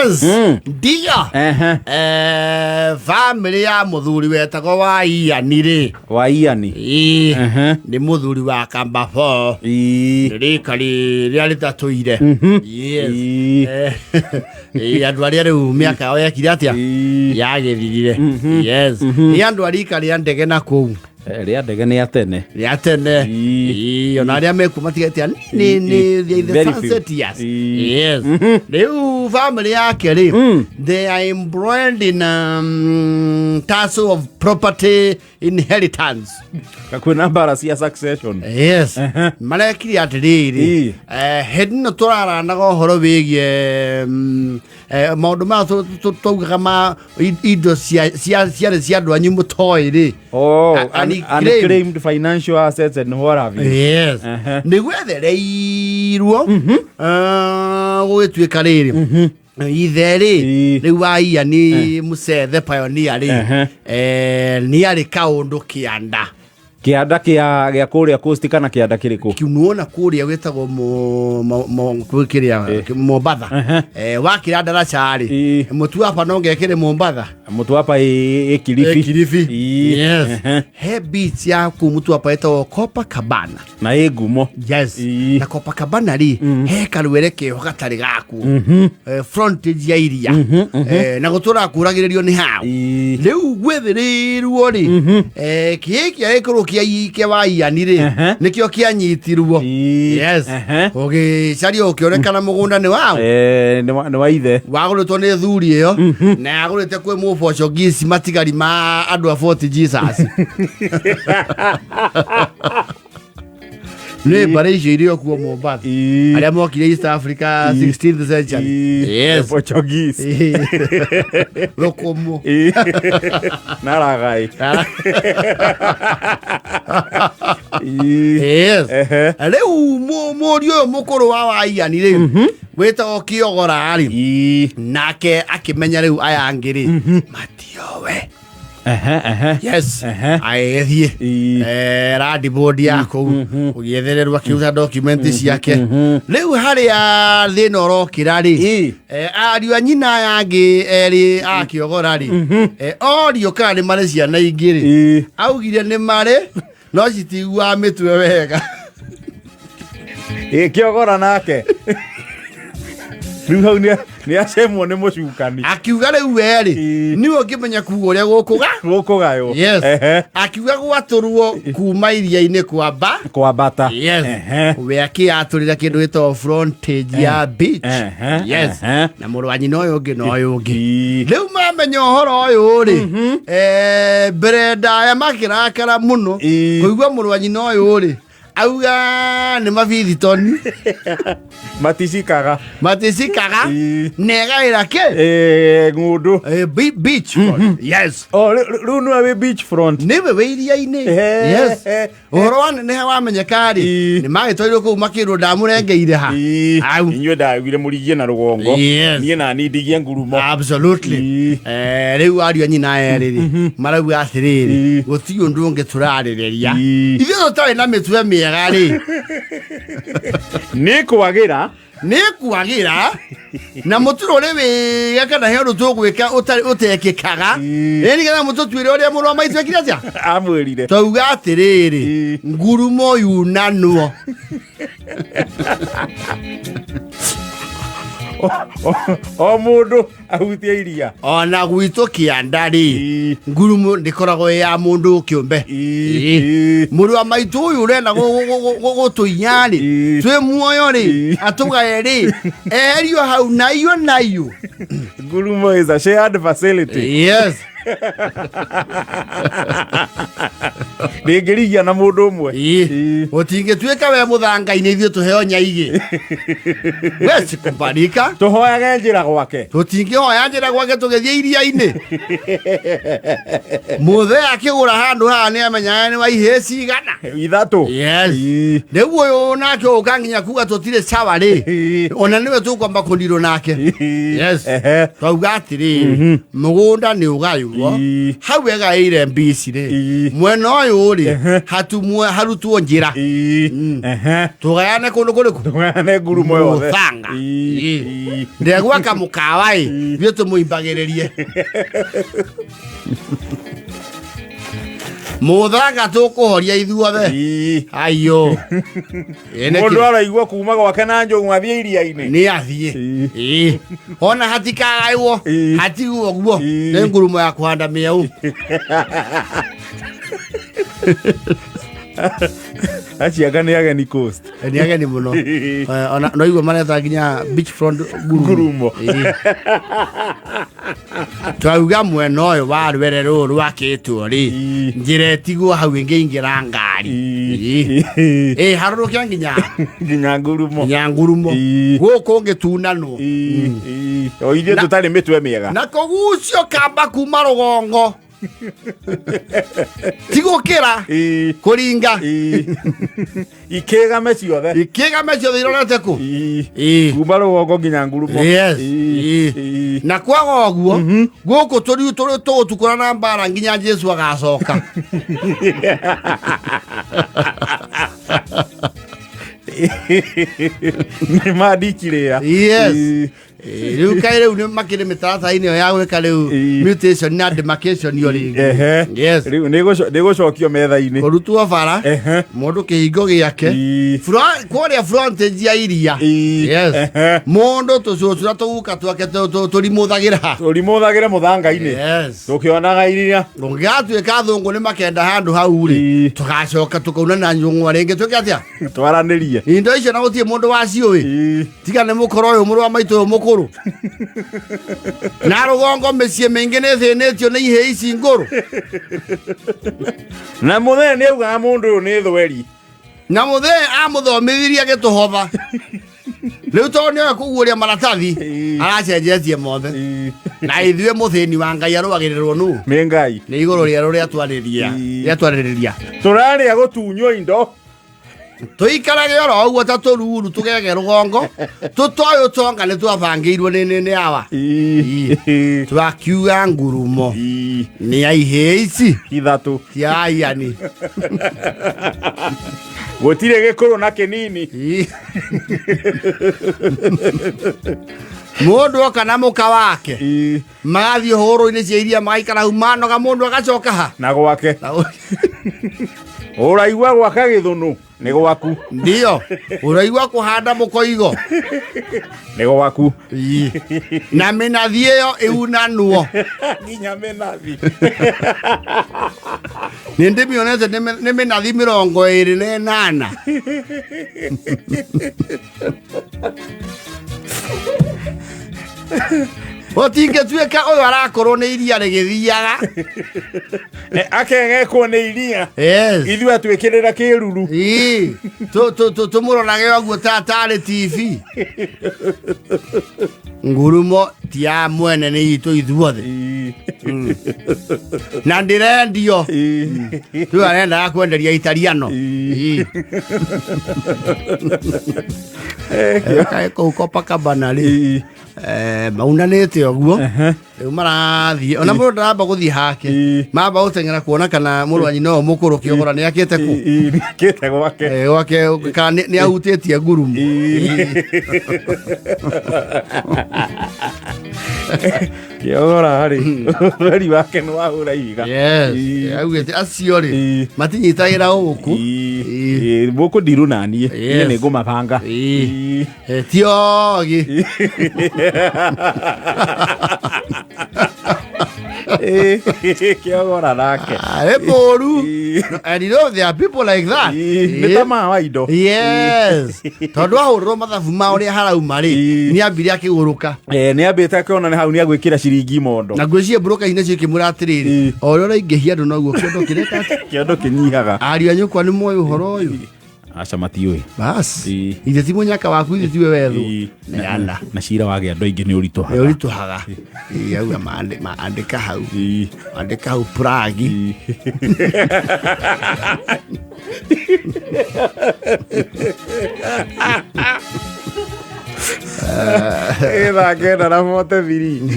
Ndio. Ehe. Family ya muthuri wetagwo wa Ian rĩ. Wa Ian. Ĩĩ. Ehe. Nĩ muthuri wa kamba 4. Ii. Rĩka rĩrĩa rĩtatũire. Yes. Ii. Ĩĩ, andũ arĩa rĩu mĩaka yao yekire atĩa? Ii. Yagĩthirire. Yes. Nĩ andũ a rika rĩa ndege na kũu. Rĩa ndege nĩ ya tene. Rĩa tene. Ii. Ĩĩ, ona arĩa mekuo matigĩte anini nĩ Ii. the Very few. sunset years. Ii. Yes. Rĩu family yake rĩ, they are embroiled in tussle of property inheritance. Kwĩna mbara cia succession. Yes. Marekire atĩrĩrĩ, Ii. hĩndĩ ĩno tũraranaga ũhoro wĩgiĩ maũndũ maya twaugaga ma indo ciarĩ cia andũ anyu mũtoĩ rĩ. Oh, Unclaimed. unclaimed financial assets and what have you. Yes. Nĩ gwethereirwo gũgĩtuĩka rĩrĩ ithe rĩ Ii. rĩu waia nĩ mũcethe pioneer rĩ Ehe. nĩ arĩ kaũndũ kĩanda. Kĩanda kĩa kũrĩa coast kana kĩanda kĩrĩkũ? Kiunuona kũrĩa gwĩtagwo kĩrĩa Mombatha. Wakĩra ndaraca rĩ, Ii. Mũtuapa no ngekĩre Mombatha. Mũtuapa ĩ Kilifi. Kilifi. Ii. Yes. Ehe. He beach ya kũu Mũtuapa ĩtagwo Copacabana. Na ĩ ngumo. Yes. Ii. Na Copacabana rĩ, he karwere keho gatarĩ gakuo. Frontage ya iria. Na gũtũraga kũragĩrĩrio nĩ hao. Ii. Rĩu gwĩthĩrĩrwo rĩ, kĩĩ kĩa gĩkorwo kĩa wa Ian rĩ, Ehe. nĩkĩo kĩanyitirwo. Ii. Yes. Ehe. Ũgĩcario ũkĩonekana mũgũnda nĩ wao. Nĩ wa ithe. Wagũrĩtwo nĩ thuri ĩyo na yagũrĩte kwĩ mũboco matigari ma andũ a Fort Jesus. Nĩ mbarĩ icio irĩ o kuo Mombatha. Ii. Arĩa mokire East Africa 16th century. Ii. Yes. Portuguese. Rũkũmũ. Ii. Na ragai. Ii. Yes. Ehe. Rĩu mũriũ ũyũ mũkũrũ wa Waiani rĩ, wĩtagwo Kĩogora rĩ, Ii. nake akĩmenya rĩu aya angĩ rĩ, matiowe. Ehe, ehe. Yes. Ehe. Agĩgĩthiĩ Ii. Land board ya kũu ũgĩethererwo akĩruta document ciake. Rĩu harĩa thĩna ũrokĩra rĩ, Ii. Ariũ a nyina aya angĩ erĩ a Kĩogora rĩ, orio kana nĩ marĩ ciana ingĩ rĩ, Ii. augire nĩ marĩ no citiguaga mĩtwe wega. Ĩ, Kĩogora nake rĩu hau nĩ acemwo nĩ mũcukani. Akiuga rĩu werĩ Ii. niwe ũngĩmenya kuga ũrĩa gũkũga. Gũkũgaywo. Yes. Ehe. Akiuga gwatũrwo kuma iria-inĩ kwamba. Kwambata. Yes. Ehe. We akĩyatũrĩra kĩndũ gĩtagwo frontage ya beach. Ehe. Yes. Ehe. Na mũrũ wa nyina ũyũ ũngĩ na ũyũ ũngĩ. Ii. Rĩu mamenya ũhoro ũyũ rĩ, mbere ndaya makĩrakara mũno Ii. kũigua mũrũ wa nyina ũyũ rĩ auga nĩ mabithitoni. Maticikaga. Maticikaga. Ii. Negaĩra kĩ? Ng'ũndũ. Beach front. Yes. Oh, rĩu nĩwe wĩ beach front. Nĩwe wĩ iria-inĩ. Ehe. Yes. Ũhoro wa neneha wamenyeka rĩ, Ii. nĩ magĩtwarirwo kũu makĩrwo ndamũrengeire ha. Ii. Au. Inyuĩ ndagire mũrigie na rũgongo. Yes. Niĩ nani ndigie ngurumo. Absolutely. Ii. Rĩu ariũ a nyina erĩ rĩ, marauga atĩrĩrĩ, Ii. gũtirĩ ũndũ ũngĩ tũrarĩrĩria. Ii. Ithuĩ tũtarĩ na mĩtwe mĩega rĩ, Nĩ kwagĩra. Nĩ kwagĩra na mũturo ũrĩ wĩga kana he ũndũ tũgwĩka ũtekĩkaga. Ii. Ĩ nĩgetha mũtũtuĩre ũrĩa mũrũ wa maitũ ekire atĩa? Amwĩrire. Twauga atĩrĩrĩ, Ii. ngurumo yunanwo. O mũndũ ahutie iria. Ona gwitũ kĩanda rĩ, Ii. ngurumo ndĩkoragwo ĩ ya mũndũ kĩũmbe. Ii. Ĩ. Mũrũ wa maitũ ũyũ ũrenda gũtũinya rĩ, Ii. twĩ muoyo rĩ, Ii. atũgae rĩ, eherio hau naiyo naiyo. Ngurumo is a shared facility. Yes. Ndĩngĩrigia na mũndũ ũmwe. Ii. Ii. Ũtingĩtuĩka we mũthanga-inĩ ithuĩ tũheo nyaigĩ we sikubalika. Tũhoyage njĩra gwake. Tũtingĩhoya njĩra gwake tũgĩthiĩ iria-inĩ. Mũthee akĩgũra handũ haha nĩ amenyaga nĩ wa ihĩĩ cigana. 3. Yes. Ii. Rĩu ũyũ nake ũka nginya kuga tũtirĩ sawa rĩ, Ii. ona nĩwe tũkwamba kũndirwo nake. Ii. Yes. Ehe. Twauga atĩrĩrĩ, mũgũnda nĩ ũgaywo. Nĩguo Ii. hau egaĩire mbici rĩ, Ii. mwena ũyũ rĩ hatumwe harutwo njĩra. Ii. Ehe. Tũgayane kũndũ kũrĩkũ? Tũgayane ngurumo yothe. Mũthanga. Ii. Ii. Ii. Ndegwaka mũkawa ĩ, ithuĩ tũmũimbagĩrĩrie mũthanga, tũkũhoria ithuothe. Ii. Ayo. Ĩ, nĩkĩ? Mũndũ araigua kuma gwake na njũng'wa athiĩ iria-inĩ. Nĩ athiĩ. Ii. Ĩ. Ona hatikagaywo. Ii. Hatigwo guo. Ii. Nĩ ngurumo ya kũhanda mĩeũ. Acianga nĩ ageni coast. Nĩ ageni mũno. Ona no igua mareta nginya beach front ngurumo. Ngurumo. Ĩ. Twauga mwena ũyũ wa rwere rũrũ rwakĩtwo rĩ, Ii. njĩra ĩtigwo hau ĩngĩingĩra ngari. Ĩ. Ii. Ĩ, harũrũkia nginya Nginya ngurumo. Nginya ngurumo. Ii. Gũkũ ngĩtunanwo. Ii. Ii. O ithuĩ tũtarĩ mĩtwe mĩega. Na kũgucio kamba kuma rũgongo ti gũkĩra Ii. kũringa. Ii. Ikĩgame ciothe. Ikĩgame ciothe irorete kũ? Ii. Ĩ. Kuma rũgongo nginya ngurumo. Yes. Ii. Ii. Ii. Na kwaga ũguo gũkũ tũriu tũrĩ tũgũtukũra na mbara nginya Jesu agacoka. Nĩ mandikirĩa. Yes. Ii. Ĩ, rĩu kaĩ rĩu nĩ makĩrĩ mĩtaratara-inĩ ĩyo ya gwĩka rĩu Ii. mutation na demarcation yo rĩngĩ. Ehe. Yes. Rĩu nĩ gũcokio metha-inĩ. Kũrutwo bara. Ehe. Mũndũ kĩhingo gĩake. Ii. Kũrĩa frontage ya iria. Ii. Yes. Ehe. Mũndũ tũcũcũra tũguka twake tũrimũthagĩra. Tũrimũthagĩre mũthanga-inĩ. Yes. Tũkĩonaga iria. Ũngĩgatuĩka athũngũ nĩ makenda handũ hau rĩ, Ii. tũgacoka tũkauna na njũng'wa rĩngĩ twĩke atĩa? Twaranĩrie. Indo icio na gũtirĩ mũndũ waciũĩ. Ii. Tiga nĩ mũkoro ũyũ mũrũ wa maitũ ũyũ mũkũrũ. Na rũgongo mĩciĩ mĩingĩ nĩ thĩnĩtio nĩ ihĩĩ ici ngũrũ. Na mũthee nĩ augaga mũndũ ũyũ nĩ thweri. Na mũthee amũthomithirie agĩtũhotha. Rĩu tondũ nĩoĩ kũguũria maratathi, Ii. aracenjetie mothe. Ii. Na ithuĩ mũthĩni wa Ngai arũagĩrĩrwo nũ? Nĩ Ngai. Nĩ igũrũ rĩerũ rĩatwarĩria. Ii. Rĩatwarĩrĩria. Tũrarĩa gũtunywo indo. Tũikarage oro ũguo ta tũruru tũgege rũgongo tũtoĩ ũtonga nĩ twabangĩirwo nĩ awa. Ii. Twakiuga ngurumo Ii. nĩ ya ihĩĩ ici Ithatũ. ti aiani. Gũtirĩ gĩkũrũ na kĩnini. Ii. Mũndũ oka na mũka wake, Ii. magathiĩ hũrũ-inĩ cia iria, magaikara hau manoga, mũndũ agacoka ha Na gwake. Ũraigua gwaka gĩthũnũ nĩ gwaku. Ndio ũraigua kũhanda mũkoigo Nĩ gwaku. Ii. Na mĩnathi ĩyo ĩunanwo. Nginya mĩnathi. Nĩ ndĩmĩonete nĩ mĩnathi 28. Gũtingĩtuĩka ũyũ arakorwo nĩ iria rĩgĩthiaga. Akeng'ekwo nĩ iria. Yes. Ithuĩ atwĩkĩrĩra kĩruru. Ii, tũmũrorage ũguo ta tarĩ TV. Ngurumo ti ya mwene, nĩ itũ ithuothe. Ii. Na ndĩrendio. Ii. Rĩu arendaga kwenderia itariano. Ii. Ii. Kaĩ kũu Copacabana rĩ, Ii. Maunanĩte ũguo rĩu marathiĩ, ona mũndũ ndaramba gũthiĩ hake. Ii. Mamba gũteng'era kuona kana mũrũ wa nyina ũyũ mũkũrũ kĩogora nĩ akĩte kũ. Ii, nĩakĩte gwake. Gwake kana nĩ ahutĩtie ngurumo. Ii. Kĩogora rĩ, ũtheri wake nĩ wahũra ihiga. Yes. Ii. Augĩte acio rĩ, Ii. matinyitagĩra ũkũ. Ii. Ii. Ii, mũkũ ndirũ naniĩ. Yes. Niĩ nĩ ngũmabanga. Ii. Ii. Ti ogĩ. Kĩogora nake. Nĩ mũru. Ii. And you know there are people like that. Ii, nĩ tamaa wa indo. Yes, tondũ ahũrĩrwo mathabu ma ũrĩa harauma rĩ, Ii. nĩ ambire akĩgũrũka. Nĩ ambĩte akĩona nĩ hau nĩ agwĩkĩra ciringi mondo. Na ngwĩciria mburoka-inĩ cio ikĩmwĩra atĩrĩrĩ, Ii. o ũrĩa ũraingĩhia andũ noguo kĩondo kĩreka atĩa? Kĩondo kĩnyihaga. Ariũ a nyũkwa nĩ moĩ ũhoro ũyũ? Aca, matiũĩ. Bas. Ii. Ithe ti mũnyaka waku, ithe tiwe wethwo. Ii. Neana. Na cira wagĩa andũ aingĩ nĩ Nĩ ũritũhaga. ũritũhaga. Ii, auga maandĩka hau. Ii. Andĩka hau Pragi. Ii. Thaa 9:43.